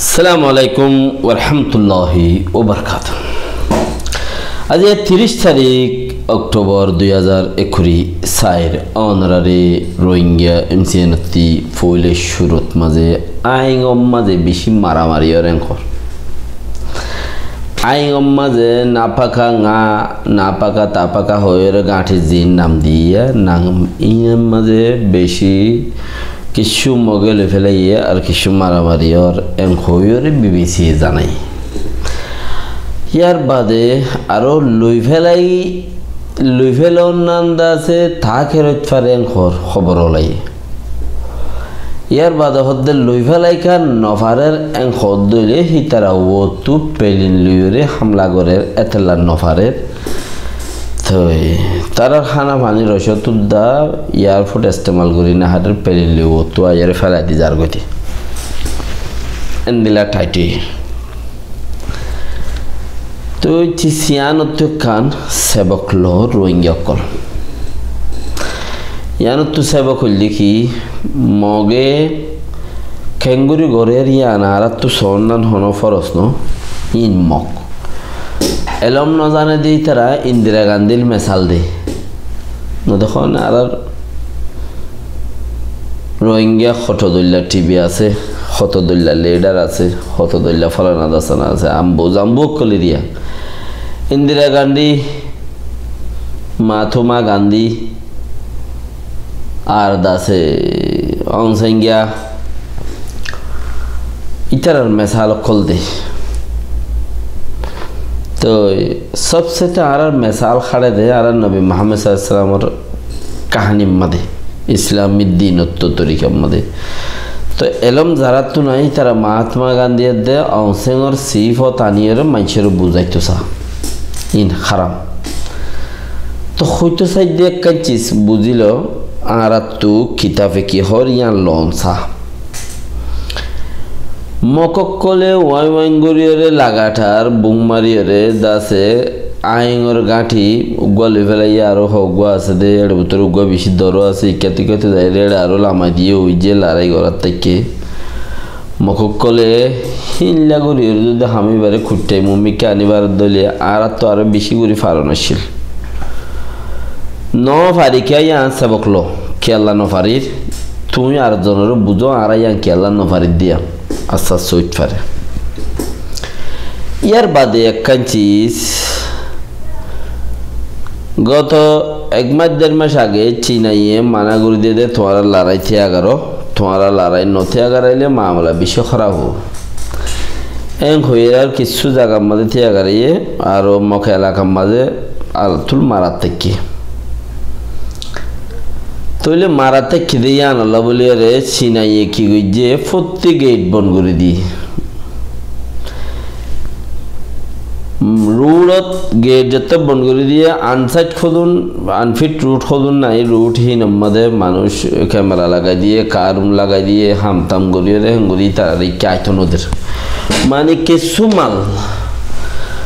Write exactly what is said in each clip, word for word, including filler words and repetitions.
Assalamu alaikum warahmatulláhi wabarakátuhu. Aijja tiríc tarík oktobor dui házar ekkuri sair, ónorare Rohingya M C N ottú foóila cúrut mazé Aingor mazé bicí maramari ór enkor. Aingor mazé nafaka nga, nafaka tafaka hoiyóre gañthir ziín nam diyé, nam iínor mazé bicí kiccú Moge loifélaiyé ar kiccú maramari ór en hoiyóre B B C ye zanaiyé. Yárbaade aró loifélai, loifélaiyé nanda asé, taa keróit fare en hoór hóbor ólaiyé. Yárbaade hoódde loifélai ká nofarér en hoódde óile hítara uottú pelin loiyóre hámla gorér, étella nofarér. Toi tarár hána faní roicót udda airport estemal gorí nofarér, pelin loi uottú aiyóre félai di zargói de. Endilla thaithí. Toi cis yíanottú ekkán sebok loó Rohingya ókkol. Yíanottú sebok óilde ki, Moge keéngorí gorér yían añáráttu soónnan honó foros noó, iín Mog. Elóm nozane de ítara Indira Gandhír mesal de. Nodekóne añárar Rohingya hoto dóilla T V asé, hoto dóilla lidar asé, hoto dóilla fólana dosana asé, ambu zambu ókkol eriya. Indira Gandhí, Mahatma Gandhí, ar dase Aung San Suu Kyi, ítarar mesal ókkol de. Toi sobsete añárar mesal háre de añárar nobi Muhammad sallallahu alaihi wasallamor kahanir mazé, Islami dinottu torikar mazé. Toi elóm zaráttu nái, ítara Mahatma Gandhí edde Aung San Suu Kyi or sifot aniyóre maincóre buzaito sa. Iín háram. Toi hoito saidde ekkán cis buzílo, añáráttu kitabe ki hoór yían loón sa. Mog ókkolé uáin uáin goríyoré lagathar buk maríyoré dase aingor gáñthi uggúa loifélaiyé, aró hoggúa asé dé, éçe bútore uggúa bicí doró asé, ikkátu ikkátu zaiyóre éçe aró lamai diyé, ói ze larái gorát táikke. Mog ókkolé híilla goríyoré zodi ham ibáre kuittái mumikká aníbar dóile añáráttu aró bicí gorí faron accíl. Nofarí kiyá yían sebok lo, kiyólla nofarír, tuñí ar zonoré buzó, añára yían kiyólla nofarír de yían. Assá sóit fare. Yárbaade ekkán cis, goto ek mac der mac age Cinaiye mana gorí diyé dé, tuáñra larái tíya goró, tuáñra larái no tíya goráile mamela bicí hóraf óibo. Én hoiyére ar kissú zagar mazé tíya goráiye, aró Mog elakar mazé altul marat táikke. Tóile marat táikke dé yíanolla bóliyoré Cinaiye ki goijjé, fottí geit bon gorí diyé. Ruçot geit zette bon gorí diyé, ansáit hodún, anfit ruç hodún nai, ruç híinor mazé manúic kemera lagai diyé, karum lagai diyé, ham tam goríyoré, héngorí tará ikká aitó noder. Mani kessú mal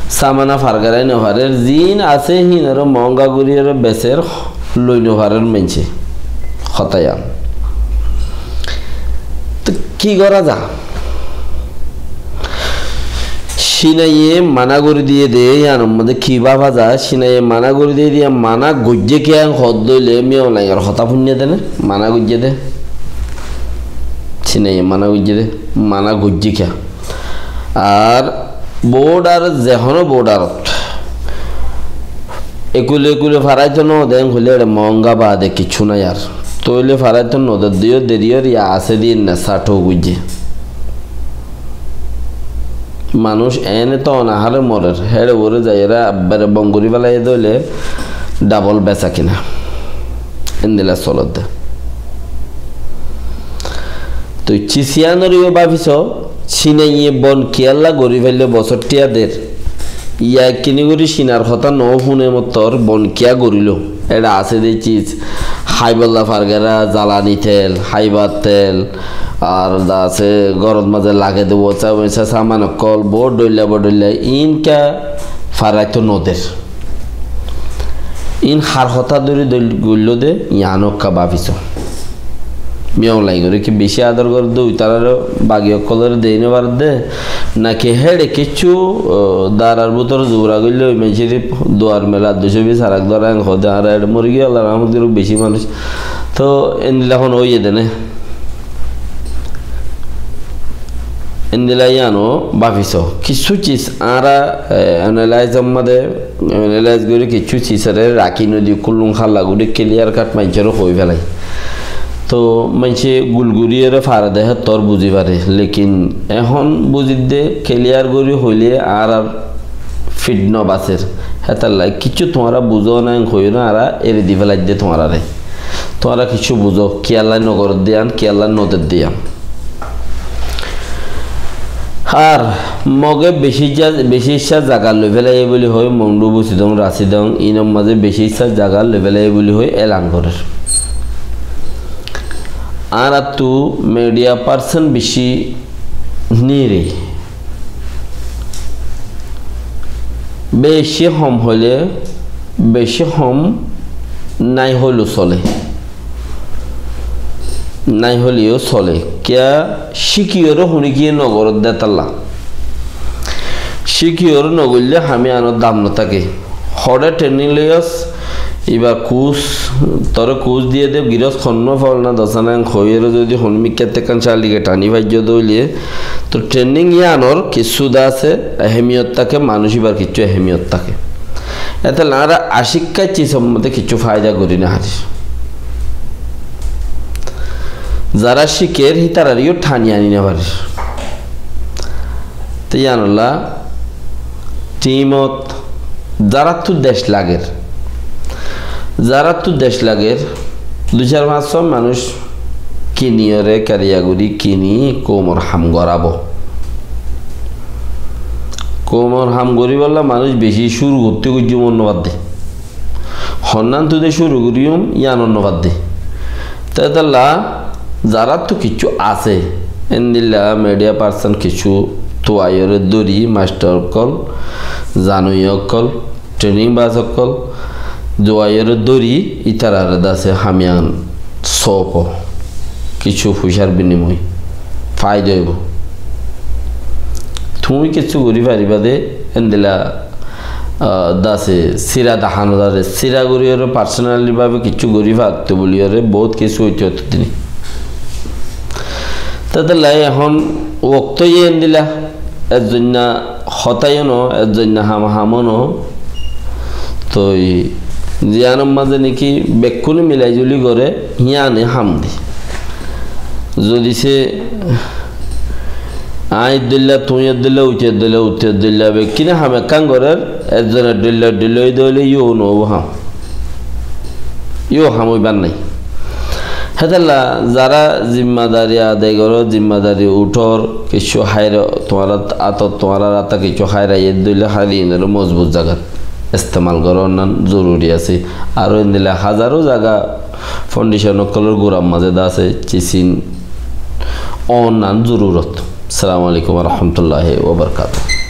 samana fargarai nofarér, ziín asé híinoré moóñga goríyoré beser, loi nofarér maincé. Hotá yían. Toi ki gorá za? Cinaiye mana gorí diyé dé, yíanor modé ki báfa za? Cinaiye mana gorí diyé dé, mana goijjé kiyá hoódde óile, Min Aung Hlaingor hotá fúinne dé né? Mana goijjé dé. Cinaiye mana goijjé dé, mana goijjé kiyá? Ar bordar, ze honó bordarot ekule ekule faráito node, hoilé ére moóñga baade kissú nái ar. Tóile faráito node diyó, deriyór ya asé diyé nesa thóu goijjé. Manúic eéne to onaháre morer, héçe uore zaiyóre abbere bon gorí félaiyé dé óile dhabol besa kina. Endilla solodde. Toi cis yíanoré yó báfi so, Cinaiye bon kiyólla gorí failló bosór thíya der. Yá ekkiní gorí Cinar hotá noó fúne mottor bon kiyá gorílo. Éçe asé dé cis, háibolla fargera, zalani tel, háibar tel, ar dase górot mazé lage dé uosa uosa saman ókkol, boóut dhoilla boóut dhoilla, iín kiyá faráito noder. Iín har hotá dóri dóri goilló dé, yián ó ekká báfi so. Miyau lai gorí ki beci ador gorédde, ui tarare bagi ókkolore dei no faredde, naki héçe kessú, o, darar bútore zura goille ui maincóre duar mela ducó bis arak dóra en hoó de, añára héçe mori giyí, Allah rahmot goruk, beci manúic. Toh endilla hon óiye de né. Endilla yíano báfi só. Kissú sis añára, e, analyze or mazé, analyze gorí kissú sisore rakí no di, kullum hálla gorí clear cut maincóre hoi félai. Toh maincé gul goríyore fare de, héttor buzí fare. Lekin ehón buzídde clear gorí hoilé añárar fit no basér. Hétolla kissú tuáñra buzó na en hoiyóre añára eri di félaidde tuáñrare. Tuáñra kissú buzó, kiyólla no gorédde yían, kiyólla no dedde yían. Ar Moge beci ja-, beci issá zaga loi félaiye buli hoi, Mongdu, Busidong, Rasidong, inor mazé beci issá zaga loi félaiye buli hoi elan gorér. Añárattu media person beci niré. Beci hom hoilé, beci hom nai hoiléo sole. Nai hoiléo sole. Kiyá cíkiyóre honikiyé no gorédde hétolla. Cíkiyóre no goillé ham yíanor dam no táke. Hoçé training loiyós, iba course, toré course diyé de, girós honnúa fol na dosana en hoiyóre zodi honó mikká te ekkán certificate aní faijjó de óile, toh training yíanor kissú de asé, ehemiyot táke, manúic ibar kissú ehemiyot táke. Hétolla añára acíkka sis or mazé kissú faida gorí no farir. Zará cíker hítarareyó thani aní no farir. Te yíanolla team ot zaráttu dec lager, zaráttu dec lager, dui sair fañs cót manúic kiniyóre, keriya gorí kini koumor ham gorábo. Koumor ham goríbolla manúic beci cúru gottí goijjé mone no badde. Honnántu de cúru goríyum, yíanor no badde. Te hétolla zaráttu kissú asé, endilla media person kissú tuaiyóre dóri, mastor ókkol, zanoiya ókkol, training bas ókkol, tuaiyóre dóri, ítarare de asé ham yían sópo, kissú fuisár binimoi faida óibo. Tuñí kissú gorí faribá de, endilla, ah, de asé, sira dahá no zaré, sira goríyóre personally bábe kissú gorí farto buliyóre bout kissú óito óito dini. Te hétolla ehón wokto yé endilla, ezzonná hotá yó no, ezzonná ham, hamó no. Toi ziyánor mazé niki bekkúne milai zuli goré, yíane ham de. Zodi se añí eddilla, tuñí eddilla, uite eddilla, uite eddilla, bekkúne ham ekkán gorér, ezzone eddilla, eddilla ói de óile yó no óibo ham. Yó ham óibar nái. Hétolla zará zimmadari adai goró, zimmadari uthór, kissú háira, tuáñrar átot, tuáñrar áta kissú háira, eddilla háira iínoré mozbut zagat estemal goró, onnan zoruri asé. Aró endilla házaro zaga foundation ókkolor gurar mazé de asé, sis in onnan zorurot. Assalamu alaikum wa rahmatullahi wa barakatuhu.